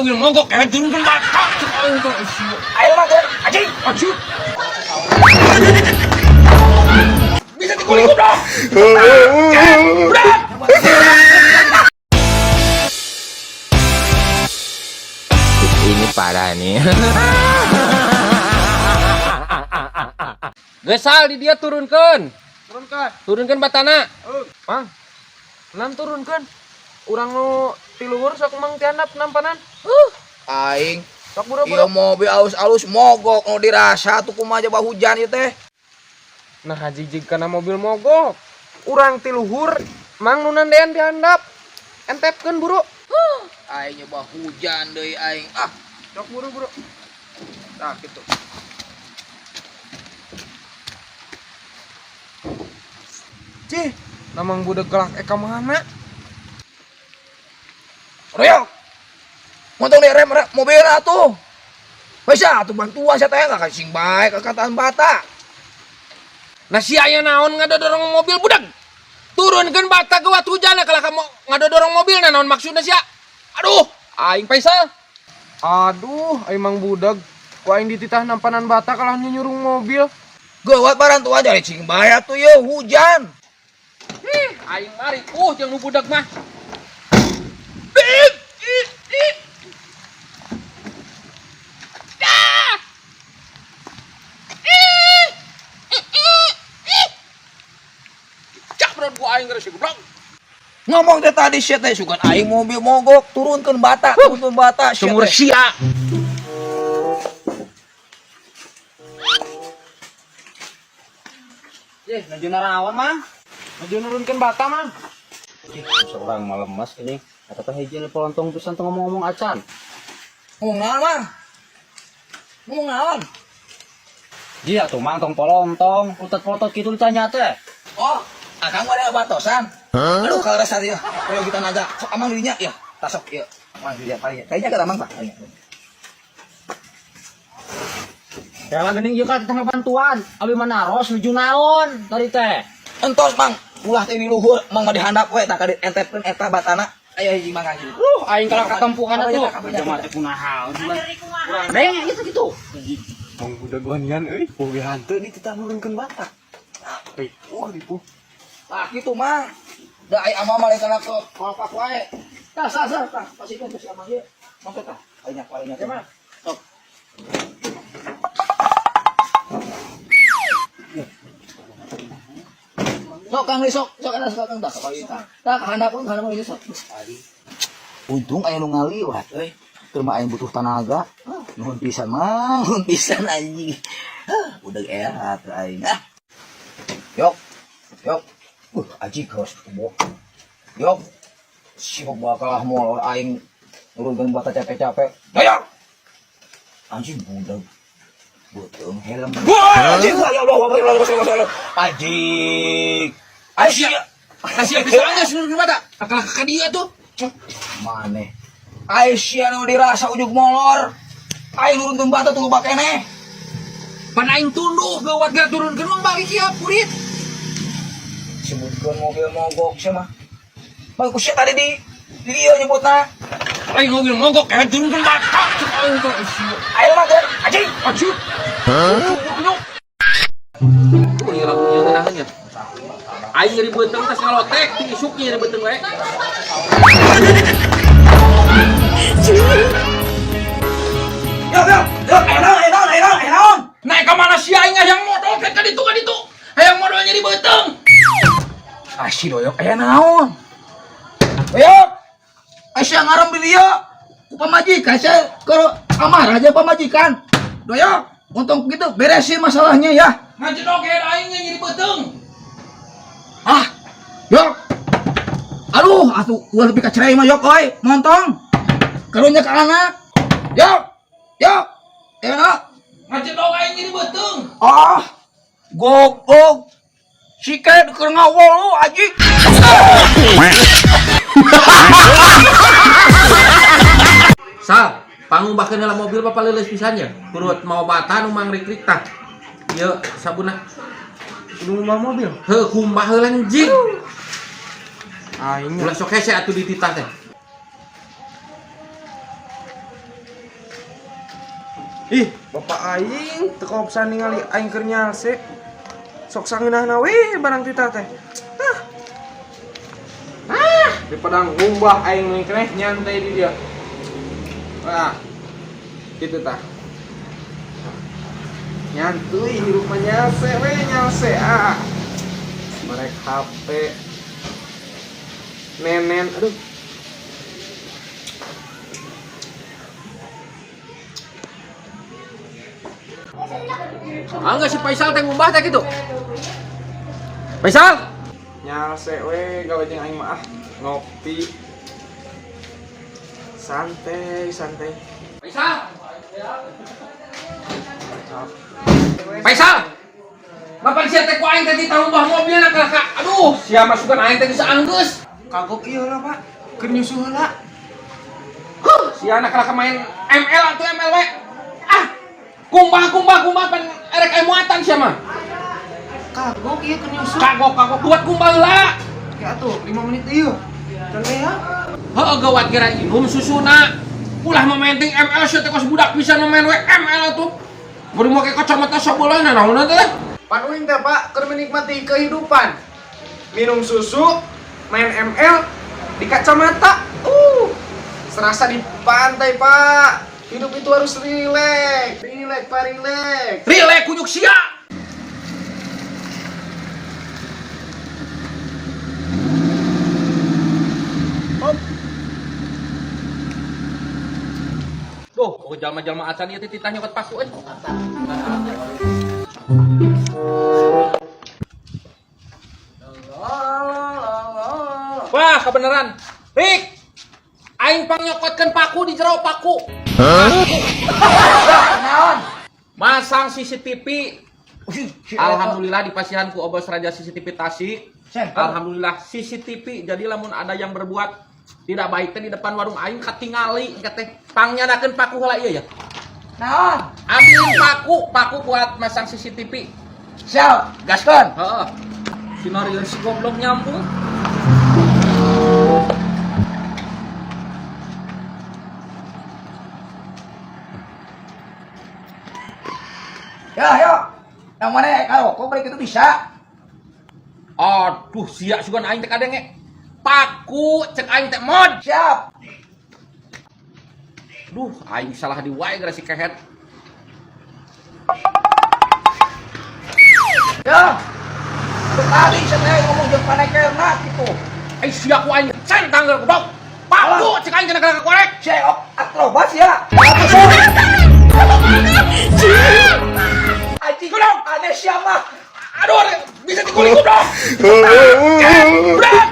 mobil mogok kayak turunkeun bata. Cek aing teh sia. Ayo mah teh, anjing. Anjing. Bisa dikulik goblok. Berat. Ini parah nih. Gesal di dia turunkan. Turunkan. Turunkan batana. Mang. Nam turunkan. Urang nu ti luhur sok mang ti handap nampanan. Aing Sok buru-buru. ieu mobil alus-alus mogok nu dirasa tuh kumaha jaba hujan ieu teh. Nah jijig kana mobil mogok. Urang ti luhur mang nu nandean di handap. Entepkeun buru. Aing nyoba hujan deui aing. Ah, Sok buru-buru. tah kitu. Cih, namang budak gelak eka mana? Royok. Montong di rem rem mobil atuh. Bisa atuh bantuan saya teh enggak sing bae kekataan bata. Nah si aya naon ngadodorong mobil budak. Turunkan bata ke waktu hujan kalau kamu ngadodorong mobil nah naon maksudnya sia. Aduh, aing Faisal. Aduh, emang budak. Ku aing dititah nampanan bata kalah nyunyurung mobil. Geuwat barantuan jadi sing bae atuh ye hujan. Ih, aing mari. Jeung nu budak mah. Dah. Ih. Ih, ih, ih. Cak beron gua aing geus goblok. Ngomong teh tadi sia teh sugan aing mobil mogok turunkeun bata sia Sumur teh. sia. Ih, nuju naraon, Mang? Maju nurunkeun bata, Mang. Ih, seorang malemas ini. Eta teh hiji nu polontong pisan teu ngomong-ngomong acan. Ngomong naon, Mang? Ngomong naon? Dia tuh Mang tong polontong, utet-polotot kitu ditanya teh. Oh, akang mah ada batosan. Aduh, kalau rasa dia, kalau kita naga, sok amang dirinya, ya, tasok, ya. Amang dirinya, palingnya. Kayaknya kata amang, Pak. Palingnya. Ya lah geuning ieu ka tetangga bantuan. Abi mah naros nuju naon tadi teh. Entos, Mang. Ulah teh di luhur, Mang mah dihandap we, tak kadit entepkeun eta batana. Ayo hiji Mang hiji. Aing kalah katempuhan atuh. Apanya, Jama teh kunaha. Urang deng gitu gitu. Mang budak wanian euy, boga hantu dititah nurunkeun bata. Ripuh, ripuh. Tah kitu, Mang. Da ai amang mah lain kana ke kolpak wae. Tah, sah, sah, tah. Pasikeun ke si amang ieu. Mangga tah. Palingnya, palingnya. Mang. Sok. Sok Kang sok, sok eta sok Kang tah, sok tah. Tah kahandapkeun kahandapkeun ieu sok. Untung aya nu ngaliwat euy. Keur mah aing butuh tanaga. Nuhun pisan Mang, nuhun pisan anjing. Udah era aing. Ah. Yok. Yok. Aji keras kubo. Yok. Sibuk bakal molor aing nurunkeun bata capek-capek. Yok. Anjing budak. Beuteung helm. Wah, anjing ya Allah, Allah, Allah, Allah, Allah. Anjing. Anjing. Nah sia bisa geus nurunkeun bata. Kalah ka dieu tuh. Maneh. Aisyah nu dirasa ujug molor. Aing nurunkeun bata tuh loba keneh. Pan aing tunduh gawat geura turunkeun mah balik ieu purit. Sebutkeun mobil mogok sia mah. Bang ku sia tadi di dieu nyebutna. Aing mobil mogok kayak turunkeun bata. Cek aing teh sia. Ayo mah teh, anjing. Anjing. Hah? Tuh ieu lagu ieu ngeunaheun nya. Aing nyeri beuteung tas ngalotek ti isuk nyeri beuteung we. Yo yo yo, ayo naon, ayo naon, ayo naon, ayo naon. Naik ka mana sia aing hayang modol ka ditu ka ditu. Hayang modol nyeri beuteung. Ah si doyok aya naon? Doyok. Aisyah ngarem di dieu. Ku pamajikan sia ke kamar aja pamajikan. Doyok, untung gitu beresin masalahnya ya. Ngajedog aing nyeri beuteung. Ah, yok. Aduh, atuh ulah lebih kacerai mah yok oi, montong. Karunya ke anak. Yok. Yok. Enak. Ngajedog aing nyeri beuteung. Ah. Gogog. Siket keur ngawol lu anjing. Sal, pangubahkeun heula mobil papa leuleus pisan nya. Kurut mau bata nu mangrik-rik tah. Ieu sabunna. Kudu ngubah mobil. Heuh kumbah heula anjing. Aing Ulah sok hese atuh dititah teh. Ih, bapak aing teu kaopsan ningali aing keur nyalse. Sok sangeunahna we barang tita teh. Ah. Ah, daripada ngumbah aing keneh nyantai di dia. Wah. Kitu tah. Nyantuy hirup mah nyalse we nyalse ah. Merek HP. Nenen, aduh. Ah enggak si Faisal teh ngumbah teh gitu. Faisal, Nyalse we gawe jeung aing mah ah. Ngopi. Santai, santai. Faisal. Faisal. Bapak sia teh ku aing teh ditambah mobilna ka. Aduh, sia masukan aing teh geus anggeus. Kagok ieu lah, Pak. Keur nyusuh heula. Huh, sia anak ka main ML atuh ML we. Ah. Kumbah kumbah kumbah pan erek aya muatan sia mah. Kagok ieu keur nyusuh. Kagok kagok buat kumbah heula. Kayak atuh 5 menit ieu. Dan ya. Heeh gawat kira inum susuna. Ulah memainting ML sia teh kos budak bisa main we ML atuh. Bari make kacamata sabelah naonna teh. Pan uing teh, Pak, keur menikmati kehidupan. Minum susu, main ML di kacamata. Serasa di pantai, Pak. Hidup itu harus rileks. Rileks, Pak, rileks. Rilek kunyuk sia. Duh, oh jalma-jalma acan ieu teh titah nyokot paku euy. Wah, kebenaran. Rik, aing pangnyokotkeun paku di jero paku. Naon? Masang CCTV. Alhamdulillah dipasihan ku Obos Raja CCTV Tasik. Alhamdulillah CCTV. Jadi lamun ada yang berbuat tidak baik teh di depan warung aing katingali engke teh pangnyandakeun paku heula ieu ya. Naon? Ambilin paku, paku buat masang CCTV. Siap, gaskeun. Heeh. Si Marion si goblok nyambung. Ya, ayo. Yang mana kalau kok balik itu bisa? Aduh, sia sugan aing teh kadenge. Paku cek aing teh mod. Siap. Duh, aing salah di wae gara si kehet. Ya. Tadi saya ngomong jeung panekerna gitu. Eh sia ku aing centang gara goblok. Paku cek aing kena kena korek. Saya akrobat ya. Anjing, aneh siapa? Aduh, bisa dikulik goblok. Udah.